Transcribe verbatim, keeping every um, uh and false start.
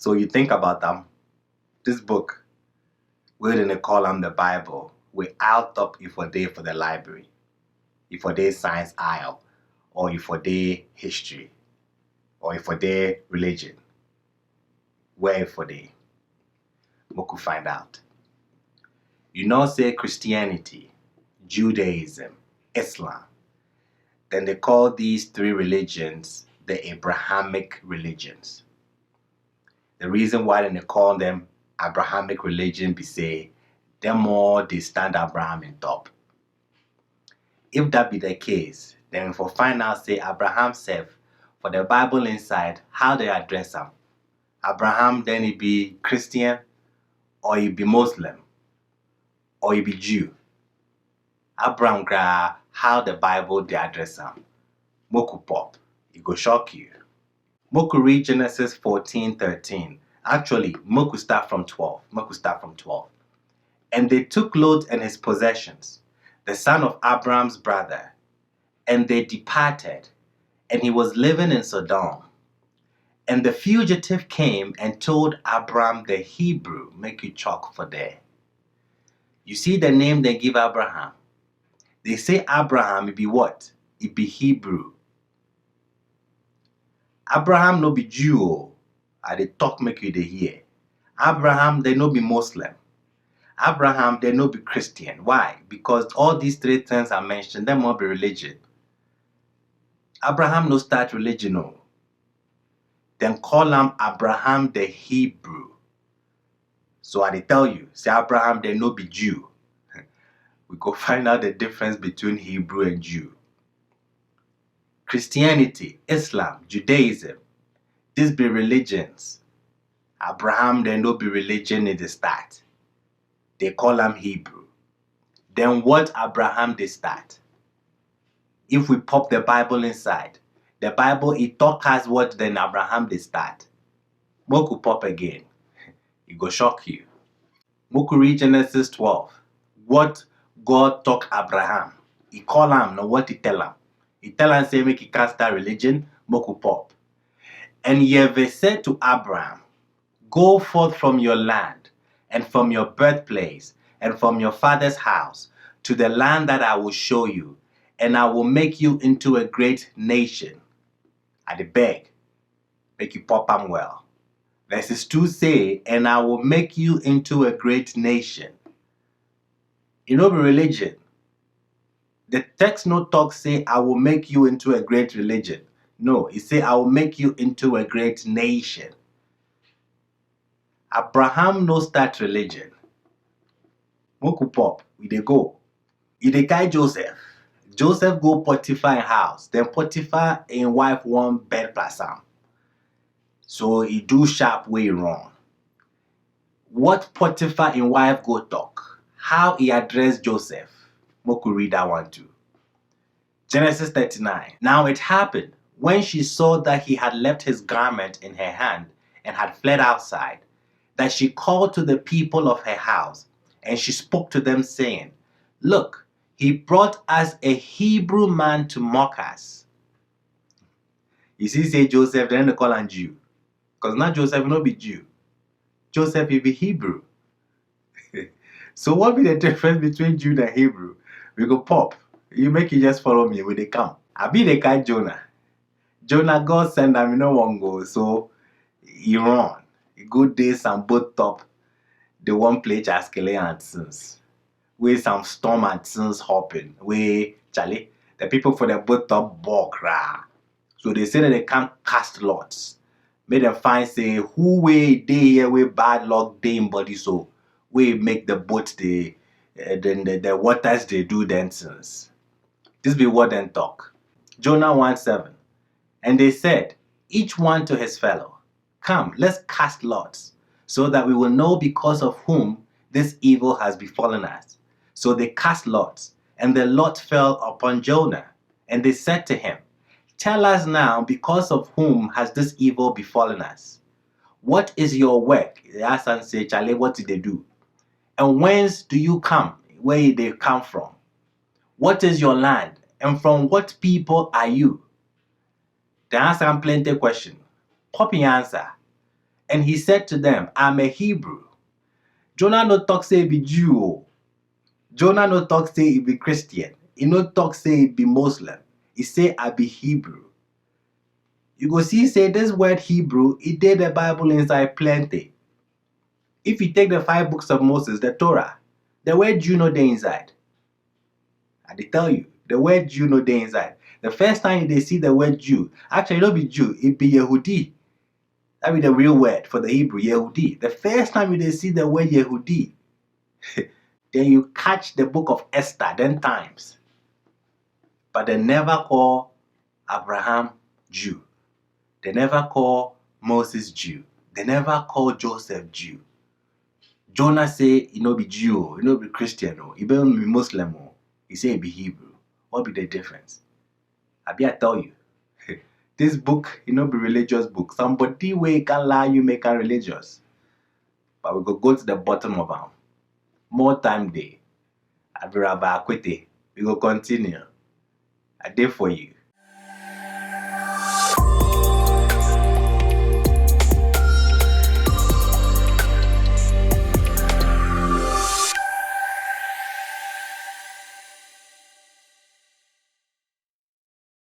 So you think about them. This book, where they call them the Bible, we out up if a day for the library, if a day science aisle, or if a day history, or if a day religion. Where if a day? We could find out. You know, say Christianity, Judaism, Islam. Then they call these three religions the Abrahamic religions. The reason why they call them Abrahamic religion be say them all they stand Abraham in top. If that be the case, then we for find out say Abraham self for the Bible inside how they address him. Abraham then he be Christian or he be Muslim or he be Jew. Abraham gra how the Bible they address him. Moku pop, it go shock you. Moku read Genesis fourteen thirteen. Actually, Moku start from twelve. Moku start from twelve. And they took Lot and his possessions, the son of Abraham's brother, and they departed. And he was living in Sodom. And the fugitive came and told Abram the Hebrew, make you chalk for there. You see the name they give Abraham. They say Abraham, it be what? It be Hebrew. Abraham no be Jew. Oh. I dey talk make you dey hear. Abraham, they no be Muslim. Abraham, they no be Christian. Why? Because all these three things I mentioned, them all be religion. Abraham no start religion. Oh. Then call him Abraham the Hebrew. So I dey tell you, say Abraham, they no be Jew. We go find out the difference between Hebrew and Jew. Christianity, Islam, Judaism, these be religions. Abraham, they no be religion in the start. They call him Hebrew. Then what Abraham they start? If we pop the Bible inside, the Bible it talk us what then Abraham they start. Moku pop again. It go shock you. Moku read Genesis twelve. What God talk Abraham. He call him, now what he tell him. He tell him say make he cast that religion, Moku pop. And Yahweh said to Abraham, go forth from your land and from your birthplace and from your father's house to the land that I will show you, and I will make you into a great nation. I dey beg, make you pop am well. Verses two say, and I will make you into a great nation. You know, be religion. The text no talk say, I will make you into a great religion. No, it say, I will make you into a great nation. Abraham no start religion. Moku pop, we dey go. He dey guide Joseph. Joseph go Potiphar house. Then Potiphar and wife one bed plus am. So he do sharp way wrong. What Potiphar and wife go talk? How he address Joseph? Moku read that one too. Genesis thirty-nine. Now it happened, when she saw that he had left his garment in her hand and had fled outside, that she called to the people of her house, and she spoke to them, saying, look, he brought us a Hebrew man to mock us. You see, say Joseph, then they call him Jew. Because now Joseph no be Jew. Joseph, he be Hebrew. So what be the difference between Jew and Hebrew? We go pop. You make you just follow me, we dey come. I be the guy Jonah. Jonah, God send am, you know one go. So he run. He go dey some boat top. The one place Askele and since. Where some storm and since hopping. Where Charlie, the people for the boat top bog ra. So they say that they can't cast lots. Make them find say who way they here where bad luck they in body so we make the boat the uh, then the, the waters they do then since. This be what then talk. Jonah one seven. And they said, each one to his fellow, come, let's cast lots, so that we will know because of whom this evil has befallen us. So they cast lots, and the lot fell upon Jonah. And they said to him, tell us now, because of whom has this evil befallen us? What is your work? They asked and said, Charlie, what did they do? And whence do you come? Where did they come from? What is your land? And from what people are you? They ask am plenty question. Copy answer. And he said to them, "I'm a Hebrew." Jonah no talk say he be Jew o. Jonah no talk say he be Christian. He no talk say he be Muslim. He say, "I be Hebrew." You go see say this word Hebrew, e dey the Bible inside plenty. If you take the five books of Moses, the Torah, the word Jew no dey inside. I dey tell you, the word Jew no dey inside. The first time you dey see the word Jew, actually, no be Jew, e be Yehudi. That be the real word for the Hebrew, Yehudi. The first time you dey see the word Yehudi, then you catch the book of Esther, then times. But they never call Abraham Jew. They never call Moses Jew. They never call Joseph Jew. Jonah say e no be Jew o, e no be Christian o, e be Muslim o. He say e be Hebrew. What be the difference? Abi I tell you, this book, e no be religious book. Somebody wey can lie you make am religious. But we go go to the bottom of am. More time dey. Abi Rabbi Akwete, we go continue. I dey for you.